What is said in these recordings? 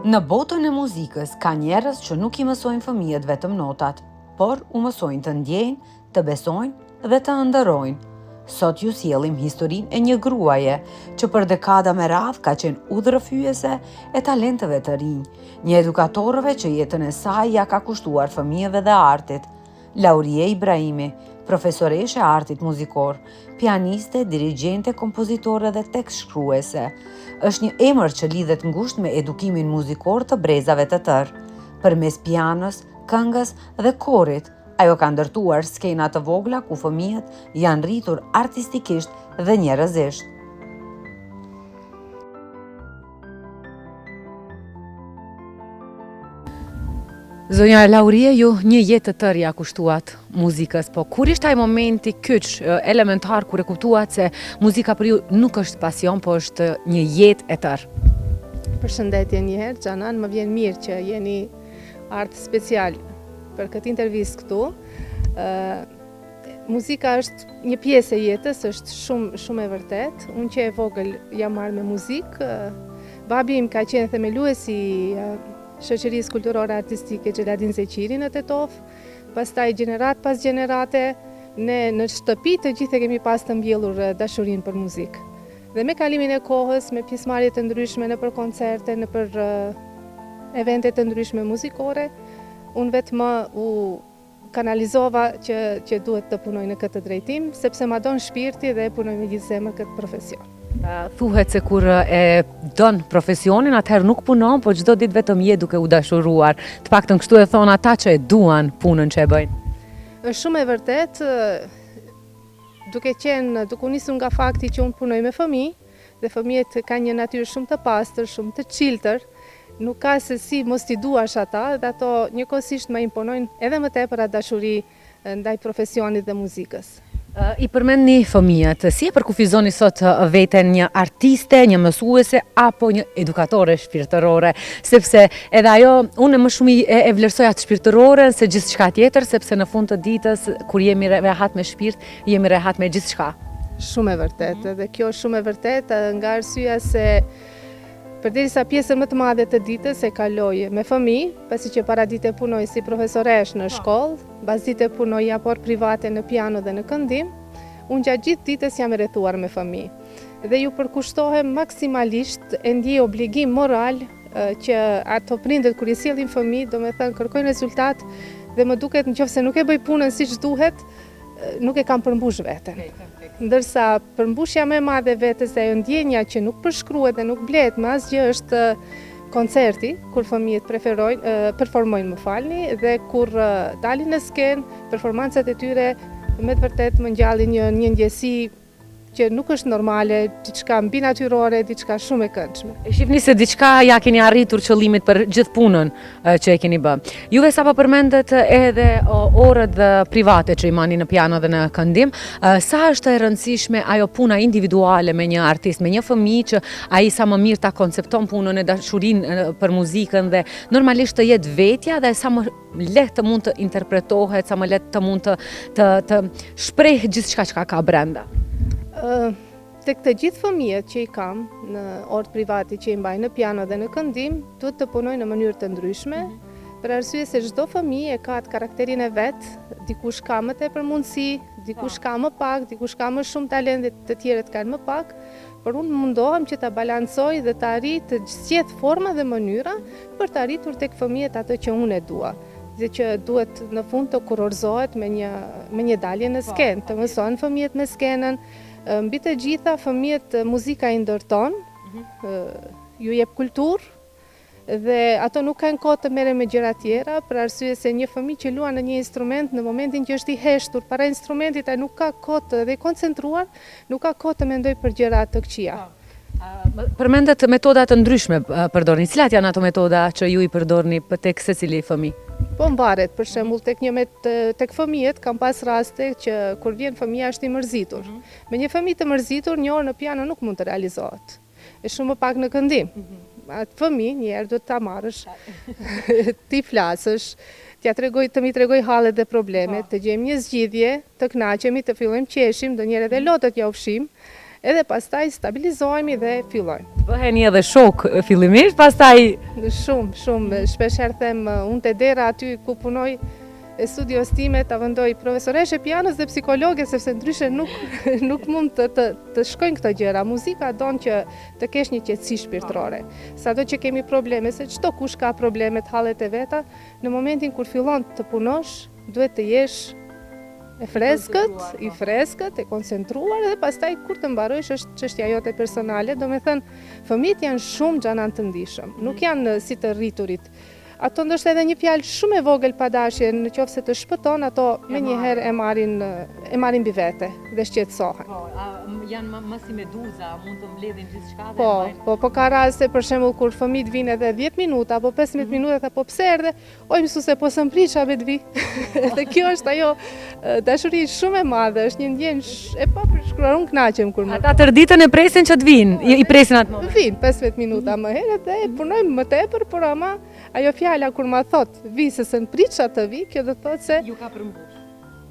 Në botën e muzikës ka njerëz që nuk i mësojnë fëmijët vetëm notat, por u mësojnë të ndjejnë, të besojnë dhe të ëndërrojnë. Sot ju sjellim historinë e një gruaje që për dekada me radhë ka qenë udhërrëfyese e talenteve të rinj, një edukatoreve që jetën e saj ia ka kushtuar fëmijëve dhe artit. Laurie Ibraimi, profesoreshë e artit muzikor, pianiste, dirigjente, kompozitore dhe tekstshkruese, është një emër që lidhet ngushtë me edukimin muzikor të brezave të tërë. Përmes pianos, këngës dhe korit, ajo ka ndërtuar skena të vogla ku fëmijët janë rritur artistikisht dhe njerëzisht. Zonja Laurie, ju një jetë të tërë ia kushtuat muzikës, po kur ishte ai momenti kyç elementar kur e kuptuat se muzika për ju nuk është pasion, po është një jetë e tërë? Përshëndetje një herë, Xhanan, më vjen mirë që jeni ardhë special për këtë intervistë këtu. Muzika është një pjesë e jetës, është shumë shumë e vërtetë. Unë që e vogël jam marrë me muzikë. Babi im ka qenë themeluesi i Shoqërisë Kulturore Artistike Xheladin Zeqiri në Tetovë. Pastaj gjeneratë pas gjenerate, ne në shtëpi të gjithë e kemi pas të mbjellur dashurinë për muzikë. Dhe me kalimin e kohës, me pjesëmarrje të ndryshme nëpër koncerte, nëpër evente të ndryshme muzikore, unë vetë më u kanalizova që që duhet të punoj në këtë drejtim, sepse ma don shpirti dhe e punoj me gjithë zemër këtë profesion. Thuhet se kur e don profesionin, atëherë nuk punon, po çdo ditë vetëm je duke u dashuruar. Të paktën kështu e thonë ata që e duan punën që e bëjnë. Është shumë e vërtetë, duke qenë, duke u nisur nga fakti që unë punoj me fëmijë, dhe fëmijët kanë një natyrë shumë të pastër, shumë të çiltër, nuk ka se si mos t'i duash ata dhe ato njëkohësisht më imponojnë edhe më tepër atë dashuri ndaj profesionit dhe muzikës. I përmendni fëmijët, si e përkufizoni sot veten një artiste, një mësuese apo një edukatore shpirtërore? Sepse edhe ajo, unë më shumë e, e vlerësoj atë shpirtëroren se gjithçka tjetër, sepse në fund të ditës kur jemi rehat me shpirt, jemi rehat me gjithçka. Shumë e vërtetë, mhm. dhe kjo është shumë e vërtetë nga arsyeja se përderisa pjesën më të madhe të ditës e kaloj me fëmijë, pasi që paradite punoj si profesoreshë në po. shkollë, mbasdite punoj jap orë private në piano dhe në këndim, unë gjatë gjithë ditës jam e rrethuar me fëmijë. Dhe ju përkushtohem maksimalisht e ndjej obligim moral që ato prindët kur i sjellin fëmijë, domethënë kërkojnë rezultat dhe më duket në qoftë se nuk e bëj punën siç duhet, nuk e kam përmbush veten. Ndërsa përmbushja më e madhe e vetes dhe ajo ndjenja që nuk përshkruhet dhe nuk blehet me asgjë është koncerti, kur fëmijët preferojnë, performojnë, më falni, dhe kur dalin në skenë, performancat e tyre me të vërtetë më ngjallin një një ndjesi që nuk është normale, diçka mbinatyrore, diçka shumë e këndshme. E shihni se diçka ia keni arritur qëllimit për gjithë punën që e keni bë. Juve sapo përmendët edhe orët dhe private që i mani në piano dhe në këndim, sa është e rëndësishme ajo puna individuale me një artist, me një fëmijë që ai sa më mirë ta koncepton punën e dashurinë për muzikën dhe normalisht të jetë vetja dhe sa më lehtë të mund të interpretohet, sa më lehtë të mund të të të shprehë gjithçka çka ka brenda. Ë tek të gjithë fëmijët që i kam në orët private që i mbaj në piano dhe në këndim, duhet të punoj në mënyrë të ndryshme, mm -hmm. për arsye se çdo fëmijë e ka atë karakterin e vet, dikush ka më tepër mundësi, dikush ka më pak, dikush ka më shumë talent dhe të tjerët kanë më pak, por unë mundohem që ta balancoj dhe të arrij të zgjedh forma dhe mënyra për të arritur tek fëmijët atë që unë e dua dhe që duhet në fund të kurorëzohet me një me një dalje në po, skenë, të mësohen fëmijët me skenën, mbi të gjitha fëmijët muzika i ndërton, mhm. ju jep kulturë, dhe ato nuk kanë kohë të merren me gjëra tjera, për arsye se një fëmijë që luan në një instrument në momentin që është i heshtur para instrumentit ai nuk ka kohë të dhe i koncentruar, nuk ka kohë të mendojë për gjëra të këqija. Po. Përmendët metoda të ndryshme përdorni. Cilat janë ato metoda që ju i përdorni për tek secili fëmijë? Po varet, për shembull tek një me tek fëmijët kam pas raste që kur vjen fëmija është i mërzitur. Mm -hmm. Me një fëmijë të mërzitur një orë në piano nuk mund të realizohet. E shumë më pak në këndim. Mhm. Atë fëmijë një herë duhet ta marrësh, t'i flasësh, t'ia tregoj, të m'i tregojë hallet dhe problemet, po. të gjejmë një zgjidhje, të kënaqemi, të fillojmë qeshim, ndonjëherë edhe mhm. lotët ia fshijmë. Edhe pastaj stabilizohemi dhe fillojmë. Bëheni edhe shokë fillimisht, pastaj... Shumë, shumë, shpeshherë them, unë te dera aty ku punoj e studios time, ta vendoj profesoreshë e pianos dhe psikologe, sepse ndryshe nuk, nuk mund të, të, të shkojnë këto gjëra. Muzika don që të kesh një qetësi shpirtërore. Sado që kemi probleme, se çdokush ka problemet, hallet e veta, në momentin kur fillon të punosh, Duhet të jesh e freskët, i po. freskët, e koncentruar dhe pastaj kur të mbarojsh është çështja jote personale, domethënë fëmijët janë shumë xhanan të ndjeshëm, mm. nuk janë si të rriturit. Ato ndoshta edhe një fjalë shumë e vogël pa dashje, në qoftë se të shpëton, ato menjëherë e marrin e marrin mbi vete dhe shqetësohen. Po, a, janë më, më si meduza, mund të mbledhin gjithçka dhe po, Po, po ka raste për shembull kur fëmijët vijnë edhe 10 minuta apo 15 mm -hmm. minuta, po pse erdhe? Oj mësuse, po s'më pritsha me të vi. Dhe kjo është ajo dashuri shumë e madhe, është një ndjenjë e papërshkruar, unë kënaqem kur më. Ata tërë ditën e presin që të vinë, po, i presin atë moment. Vijnë 15 minuta më herët dhe punojmë më tepër, por ama ajo fjala kur ma thotë, vi se s'më pritsha të vi, kjo do të thotë se ju ka përmbush.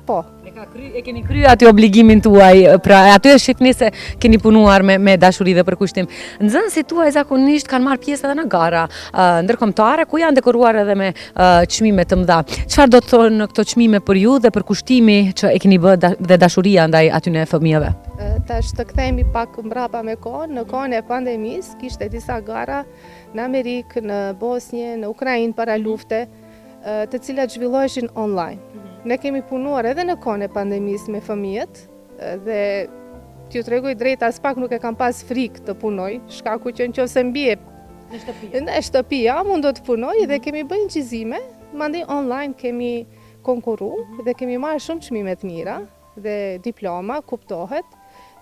Po. E, ka kry, e keni kry aty obligimin tuaj, pra aty e shihni se keni punuar me, me dashuri dhe përkushtim. Nxënësit tuaj zakonisht kanë marrë pjesë edhe në gara uh, ndërkombëtare, ku janë dekoruar edhe me uh, çmime të mëdha. Çfarë do të thonë këto çmime për ju dhe përkushtimi që e keni bërë da, dhe dashuria ndaj atyne fëmijëve? Tash të kthehemi pak mbrapa me kohën, në kohën e pandemisë kishte disa gara në Amerikë, në Bosnje, në Ukrainë para lufte, të cilat zhvilloheshin online. Mhm. Ne kemi punuar edhe në kohën e pandemisë me fëmijët dhe t'ju tregoj drejt aspak nuk e kam pas frikë të punoj, shkaku që në qoftë se m'bie në shtëpi. Në shtëpi, ja, mund do të punoj dhe mhm. kemi bërë incizime, mandej online kemi konkurru mhm. dhe kemi marrë shumë çmime të mira dhe diploma, kuptohet,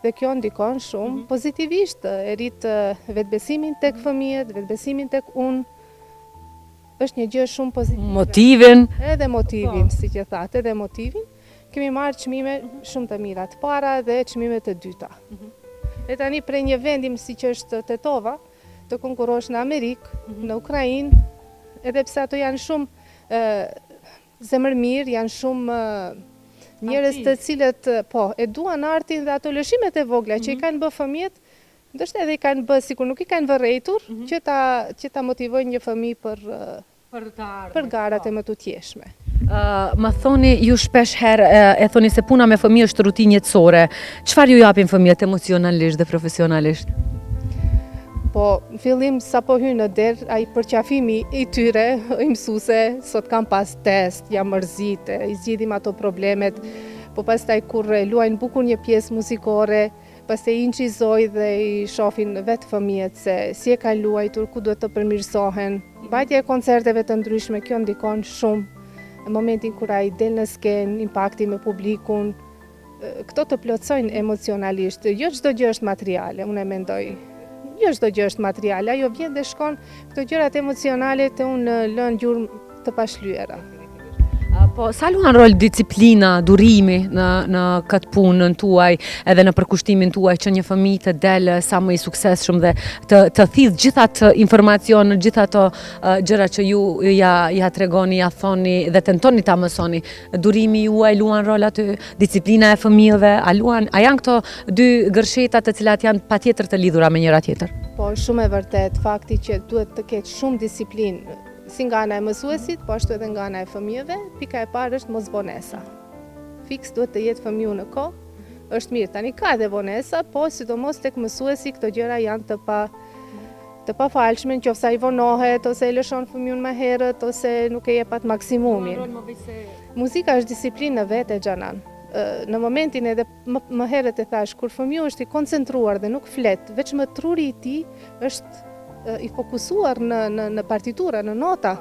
dhe kjo ndikon shumë pozitivisht, e rrit vetëbesimin tek fëmijët, vetëbesimin tek unë, Është një gjë shumë pozitive. Motivin. Edhe motivin, po. siç e thatë, edhe motivin. Kemi marrë çmime mhm. shumë të mira të para dhe çmime të dyta. Mhm. E tani prej një vendi siç është Tetova, të konkurrosh në Amerikë, mhm. në Ukrainë, edhe pse ato janë shumë zemërmirë, janë shumë njerëz të cilët po, e duan artin dhe ato lëshimet e vogla që i kanë bë fëmijët, Ndoshta edhe i kanë bë sikur nuk i kanë vërejtur mm -hmm. që ta që ta motivojnë një fëmijë për për të ardhme, për garat e po. mëtutjeshme. Uh, më thoni ju shpesh herë e thoni se puna me fëmijë është rutinë jetësore. Çfarë ju japin fëmijët emocionalisht dhe profesionalisht? Po, në fillim sapo hyjnë në derë, ai përqafimi i tyre, i mësuse, sot kam pas test, jam mërzit, i zgjidhim ato problemet, po pastaj kur luajnë bukur një pjesë muzikore, Pastaj i incizoj dhe i shofin vetë fëmijët se si e kanë luajtur, ku duhet të përmirësohen. Mbajtja e koncerteve të ndryshme, kjo ndikon shumë në momentin kur ai del në skenë, impakti me publikun, këto të plotësojnë emocionalisht. Jo çdo gjë është materiale, unë e mendoj. Jo çdo gjë është materiale, ajo vjen dhe shkon, këto gjërat emocionale te unë lënë gjurmë të pashlyera. Po, sa luan rol disiplina, durimi në, në këtë punën tuaj edhe në përkushtimin tuaj që një fëmijë të del sa më i suksesshëm dhe të, të thithë gjithë atë informacion, gjithë ato uh, gjëra që ju ja, ja tregoni, ja thoni dhe tentoni ta mësoni. Durimi juaj luan rol aty, disiplina e fëmijëve, a luan, a janë këto dy gërsheta të cilat janë patjetër të lidhura me njëra tjetrën? Po, shumë e vërtetë, fakti që duhet të ketë shumë disiplinë Si nga ana e mësuesit, po ashtu edhe nga ana e fëmijëve, pika e parë është mosvonesa. Fiks duhet të jetë fëmiu në kohë, është mirë. Tani ka edhe vonesa, po sidomos tek mësuesi këto gjëra janë të pa të pafalshme, në qoftë se ai vonohet, ose e lëshon fëmijën më herët, ose nuk e jep atë maksimumin. Muzika është disiplinë në vete, Xhanan. Në momentin edhe më, më herët e thashë, kur fëmiu është i koncentruar dhe nuk flet, veçmë truri i tij është i fokusuar në, në, në partitura, në nota,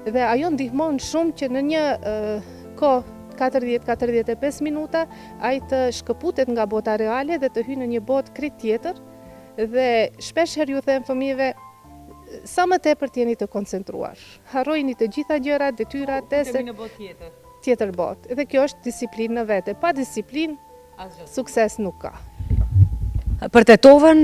dhe ajo ndihmon shumë që në një kohë 40-45 minuta, ai të shkëputet nga bota reale dhe të hyjë në një botë krejt tjetër, dhe shpesh herë ju them fëmijëve, sa më tepër të jeni të koncentruar. Harrojini të gjitha gjërat, detyrat, testet. Futemi në botë tjetër. Tjetër botë. Dhe kjo është disiplinë në vete. Pa disiplinë, sukses nuk ka. Për Tetovën,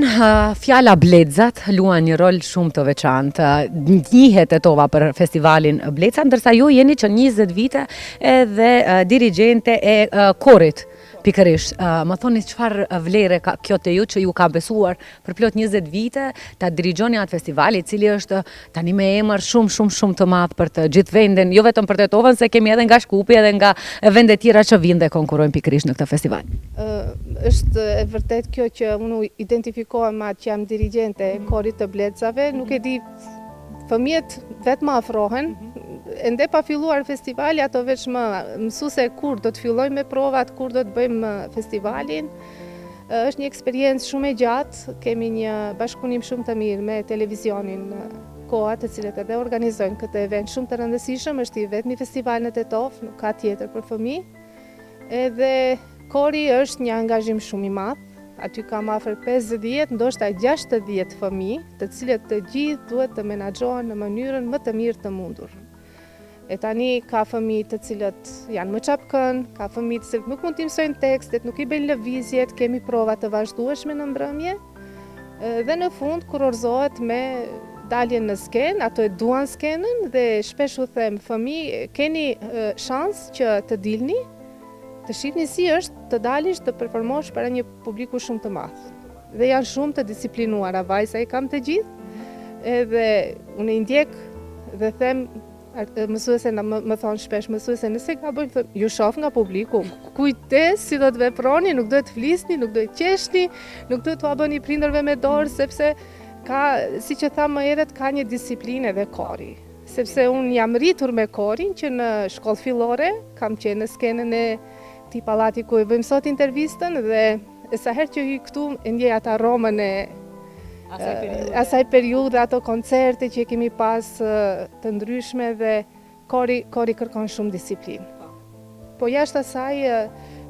fjala Blecat luan një rol shumë të veçantë. Njihet Tetova për festivalin Blecat, ndërsa ju jeni që 20 vite edhe dirigjente e korit. Pikërisht, më thoni çfarë vlere ka kjo te ju që ju ka besuar për plot 20 vite ta dirigjoni atë festival i cili është tani me emër shumë shumë shumë të madh për të gjithë vendin, jo vetëm për Tetovën, se kemi edhe nga Shkupi edhe nga vende tjera që vijnë dhe konkurrojnë pikërisht në këtë festival. Është e vërtetë kjo që unë identifikohem me atë që jam dirigjente e korit të Blecave, nuk e di fëmijët vetë më afrohen, ende pa filluar festivali, ato veç më mësuese kur do të fillojmë me provat, kur do të bëjmë festivalin. Është një eksperiencë shumë e gjatë, kemi një bashkëpunim shumë të mirë me televizionin Koha, të cilët edhe organizojnë këtë event shumë të rëndësishëm, është i vetmi festival në Tetovë, nuk ka tjetër për fëmijë. Edhe kori është një angazhim shumë i madh, aty kam afër 50, ndoshta 60 fëmijë, të cilët të gjithë duhet të menaxhohen në mënyrën më të mirë të mundur. E tani ka fëmijë të cilët janë më çapkën, ka fëmijë të cilët nuk mund t'i mësojnë tekstet, nuk i bëjnë lëvizjet, kemi prova të vazhdueshme në mbrëmje. Dhe në fund kurorëzohet me daljen në skenë, ato e duan skenën dhe shpesh u them fëmijë, keni shans që të dilni, të shihni si është të dalish të performosh para një publiku shumë të madh. Dhe janë shumë të disiplinuara, vajza i kam të gjithë, edhe unë i ndjek dhe them mësuese në më, më thonë shpesh mësuese nëse gabojmë them ju shoh nga publiku kujdes si do të veproni nuk duhet të flisni nuk duhet të qeshni nuk duhet t'ua bëni prindërve me dorë sepse ka siç e thamë më herët ka një disiplinë edhe kori sepse unë jam rritur me korin që në shkollë fillore kam qenë në skenën e këtij pallati ku e bëjmë sot intervistën dhe E sa herë që hyj këtu, e ndjej atë aromën e asaj periudhe, ato koncerte që kemi pas të ndryshme dhe kori, kori kërkon shumë disiplinë. Po, po jashtë asaj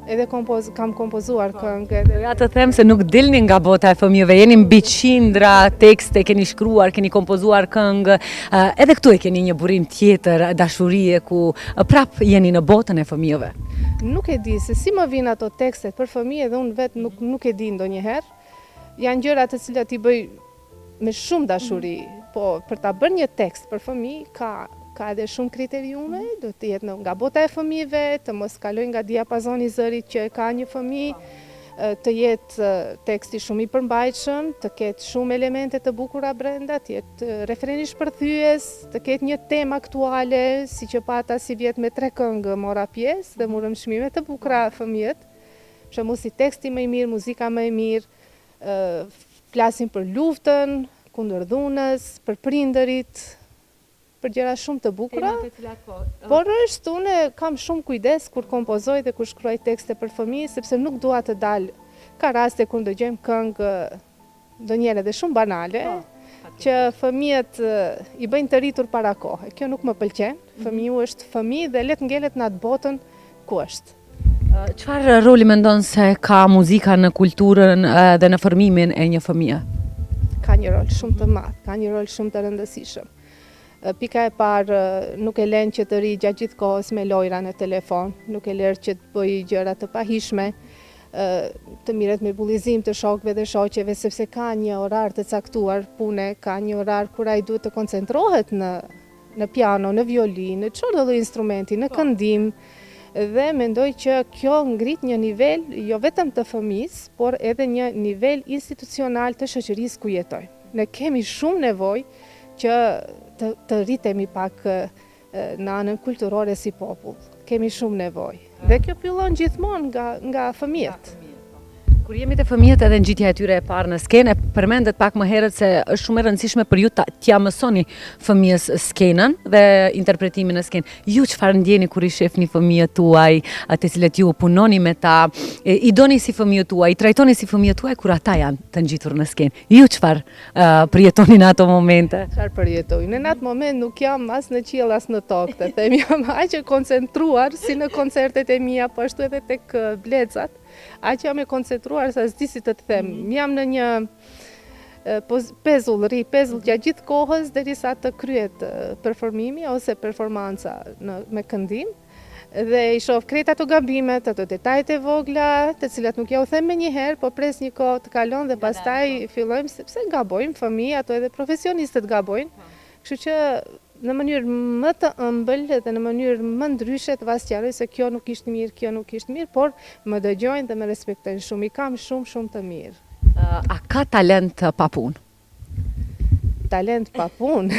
edhe kompoz, kam kompozuar po. këngë edhe Ja të them se nuk dilni nga bota e fëmijëve, jeni mbi qindra tekste, keni shkruar, keni kompozuar këngë, edhe këtu e keni një burim tjetër dashurie ku prap jeni në botën e fëmijëve. Nuk e di se si më vijnë ato tekstet për fëmijë edhe unë vetë nuk nuk e di ndonjëherë. Janë gjëra të cilat i bëj me shumë dashuri, po për ta bërë një tekst për fëmijë ka ka edhe shumë kriteriume, duhet të jetë nga bota e fëmijëve, të mos kalojë nga diapazoni i zërit që e ka një fëmijë, të jetë teksti shumë i përmbajtshëm, të ketë shumë elemente të bukura brenda, të jetë refreni shpërthyes, të ketë një temë aktuale, siç e pata sivjet me tre këngë mora pjesë dhe morëm çmime të bukura fëmijët. Për shembull si teksti më i mirë, muzika më e mirë, flasin për luftën, kundër dhunës, për prindërit, për gjëra shumë të bukura. Po. Por është unë kam shumë kujdes kur kompozoj dhe kur shkruaj tekste për fëmijë, sepse nuk dua të dal. Ka raste kur ndëgjojmë këngë ndonjëherë edhe shumë banale, po, që fëmijët i bëjnë të rritur para kohe. Kjo nuk më pëlqen. Mhm. Fëmiu është fëmijë dhe le të ngelet në atë botën ku është. Çfarë roli mendon se ka muzika në kulturën dhe në formimin e një fëmije? Ka një rol shumë të madh, ka një rol shumë të rëndësishëm. Pika e parë, nuk e lën që të rrijë gjatë gjithë kohës me lojra në telefon, nuk e lër që të bëjë gjëra të pahijshme, të merret me bullizim të shokëve dhe shoqeve, sepse ka një orar të caktuar pune, ka një orar kur ai duhet të koncentrohet në në piano, në violinë, në çfarëdo lloj instrumenti, në po. këndim dhe mendoj që kjo ngrit një nivel jo vetëm të fëmijës, por edhe një nivel institucional të shoqërisë ku jetojmë. Ne kemi shumë nevojë që të, të rritemi pak në anën kulturore si popull. Kemi shumë nevojë. Dhe kjo fillon gjithmonë nga, nga fëmijët. Kur jemi te fëmijët edhe ngjitja e tyre e parë në skenë, e përmendët pak më herët se është shumë e rëndësishme për ju t'ia mësoni fëmijës skenën dhe interpretimin në skenë. Ju çfarë ndjeni kur i shihni fëmijët tuaj, të cilët ju punoni me ta, i doni si fëmijët tuaj, i trajtoni si fëmijët tuaj kur ata janë të ngjitur në skenë. Ju çfarë përjetoni në ato momente? Çfarë përjetoj? Në atë moment nuk jam as në qiell as në tokë, të them jam aq e koncentruar si në koncertet e mia, po ashtu edhe tek blecat. Aq jam e koncentruar sa s'di si të të them. Mm. Jam në një pezull, rri pezull gjatë gjithë kohës derisa të kryhet performimi ose performanca në me këndim dhe i shoh krejt ato gabimet, ato detajet e vogla, të cilat nuk ja u them menjëherë, po pres një kohë të kalon dhe pastaj fillojmë sepse gabojmë fëmijë, ato edhe profesionistët gabojnë. Po. Kështu që. Në mënyrë më të ëmbël dhe në mënyrë më ndryshe të va sqaroj se kjo nuk ishte mirë, kjo nuk ishte mirë, por më dëgjojnë dhe më respektojnë shumë, i kam shumë shumë të mirë. A ka talent pa punë? Talent pa punë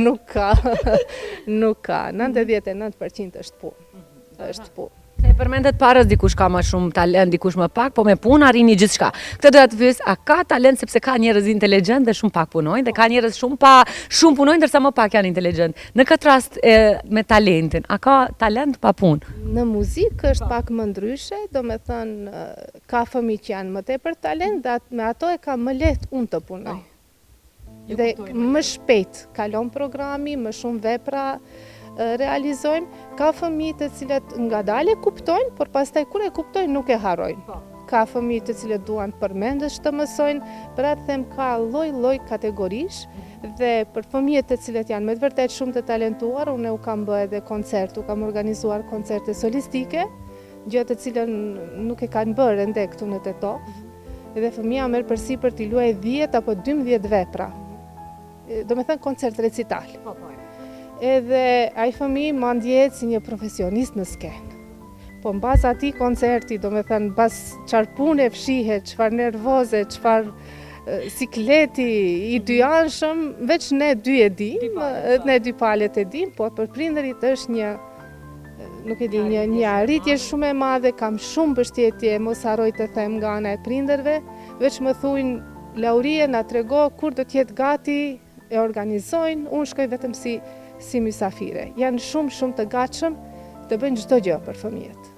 nuk ka, nuk ka. 99% është punë. Është punë. Se e përmendët parës dikush ka më shumë talent, dikush më pak, po me punë arrini gjithçka. Këtë doja të pyes, a ka talent sepse ka njerëz inteligjent dhe shumë pak punojnë dhe ka njerëz shumë pa shumë punojnë ndërsa më pak janë inteligjent. Në këtë rast e, me talentin, a ka talent pa punë? Në muzikë është pak më ndryshe, domethënë ka fëmijë që janë më tepër talent dhe me ato e kam më lehtë unë të punoj. Po. Dhe më shpejt kalon programi, më shumë vepra realizojmë. Ka fëmijë të cilët ngadalë e kuptojnë, por pastaj kur e kuptojnë nuk e harrojnë. Po. Ka fëmijë të cilët duan përmendësh të mësojnë, pra të them ka lloj-lloj kategorish dhe për fëmijët të cilët janë me të vërtetë shumë të talentuar, unë u kam bë edhe koncert, u kam organizuar koncerte solistike, gjë të cilën nuk e kanë bërë ende këtu në Tetovë, dhe fëmija merr përsipër t'i luajë 10 apo 12 vepra. Domethënë koncert recital. Po, po. Edhe ai fëmijë ma ndjehet si një profesionist në skenë. Po në bazë atij koncerti, domethënë, mbas çfarë pune fshihet, çfarë nervoze, çfarë sikleti i dyanshëm, veç ne dy e dim, po. ne dy palët e dim, po për prindërit është një nuk e di, një, një arritje shumë e madhe, kam shumë mbështetje, mos harroj të them nga ana e prindërve, veç më thujnë, Laurie na trego kur do të jetë gati, e organizojnë, unë shkoj vetëm si, si mysafire. Janë shumë, shumë të gatshëm të bëjnë çdo gjë për fëmijët.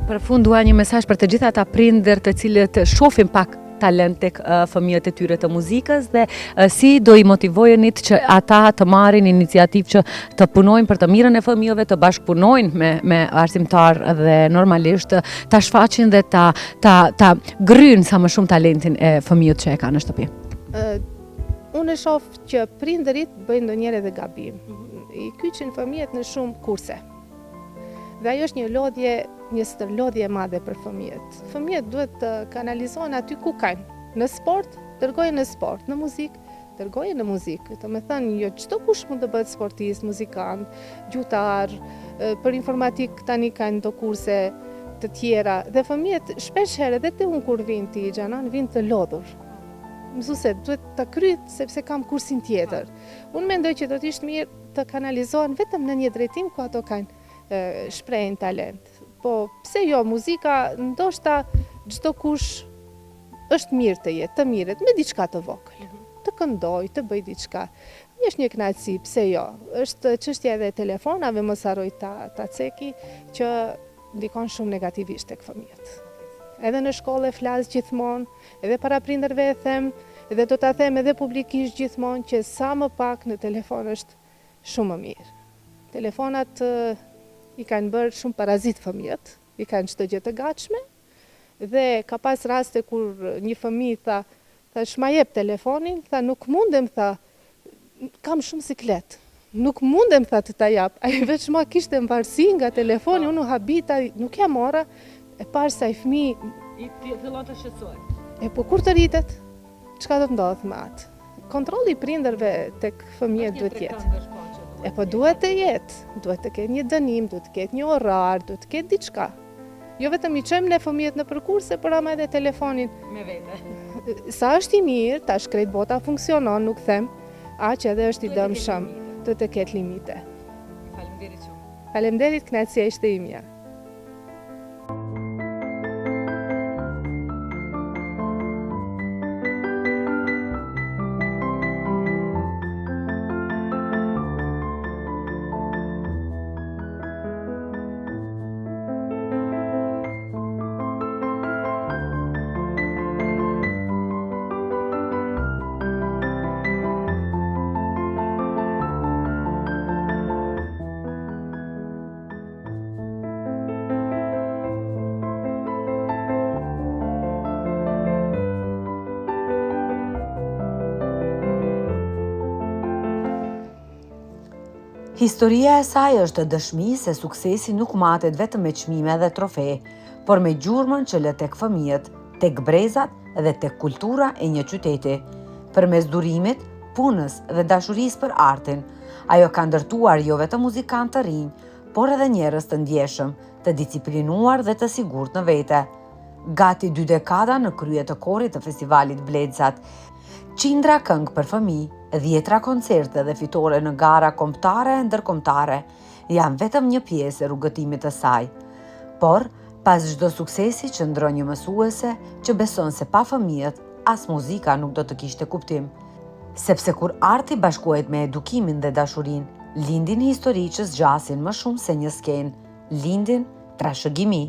Për fund dua një mesazh për të gjithë ata prindër të cilët shohin pak talent tek fëmijët e tyre të muzikës dhe si do i motivojnit që ata të marrin iniciativë që të punojnë për të mirën e fëmijëve, të bashkëpunojnë me me arsimtar dhe normalisht ta shfaqin dhe ta ta ta gryjnë sa më shumë talentin e fëmijët që e kanë në shtëpi. Unë e shoh që prindërit bëjnë ndonjëherë edhe gabim. Mhm. I kyçin fëmijët në shumë kurse. Dhe ajo është një lodhje, një stërlodhje e madhe për fëmijët. Fëmijët duhet të kanalizohen aty ku kanë. Në sport, dërgoje në sport, në muzikë, dërgoje në muzikë. Domethënë, jo çdokush mund të bëhet sportist, muzikant, gjuhëtar, për informatikë tani kanë do kurse të tjera. Dhe fëmijët shpesh herë edhe te unë kur vijnë ti, Xhanan, vijnë të lodhur. Mësuese, duhet ta kryj sepse kam kursin tjetër. Unë mendoj që do të ishte mirë të kanalizohen vetëm në një drejtim ku ato kanë shprehin talent. Po pse jo muzika ndoshta çdokush është mirë të jetë, të mirret me diçka të vogël. Mhm. Të këndojë, të bëjë diçka. Është një kënaqësi, pse jo? Është çështja edhe e telefonave, mos harroj ta ta ceki që ndikon shumë negativisht tek fëmijët. Edhe në shkollë e flas gjithmonë, edhe para prindërve e them, dhe do ta them edhe publikisht gjithmonë që sa më pak në telefon është shumë më mirë. Telefonat i kanë bërë shumë parazit fëmijët, i kanë çdo gjë të gatshme dhe ka pas raste kur një fëmijë tha, thash ma jep telefonin, tha nuk mundem tha, kam shumë siklet. Nuk mundem tha të ta jap. Ai veç ma kishte mvarësi nga telefoni, unë u habita, nuk ja mora. E parë se ai fëmijë i fillon të shqetësohet. E po kur të rritet, çka do të ndodhë me atë? Kontrolli i prindërve tek fëmijët duhet të jetë. E po duhet të jetë, duhet të ketë një dënim, duhet të ketë një orar, duhet të ketë diçka. Jo vetëm i çojmë ne fëmijët nëpër kurse, por ama edhe telefonin. Me vete. Sa është i mirë, tash krejt bota funksionon, nuk them, aq edhe është i dëmshëm, duhet të ketë limite. Faleminderit shumë. Faleminderit, kënaqësia ishte imja. Historia e saj është dëshmi se suksesi nuk matet vetëm me çmime dhe trofe, por me gjurmën që lë tek fëmijët, tek brezat dhe tek kultura e një qyteti. Përmes durimit, punës dhe dashurisë për artin. Ajo ka ndërtuar jo vetëm muzikantë të rinj, por edhe njerëz të ndjeshëm, të disiplinuar dhe të sigurt në vete. Gati dy dekada në krye të korit të festivalit Bledzat, qindra këngë për fëmijë, dhjetra koncerte dhe fitore në gara kombëtare e ndërkombëtare janë vetëm një pjesë e rrugëtimit të saj. Por, pas çdo suksesi qëndron një mësuese që beson se pa fëmijët as muzika nuk do të kishte kuptim. Sepse kur arti bashkohet me edukimin dhe dashurinë, lindin histori që zgjasin më shumë se një skenë, lindin trashëgimi.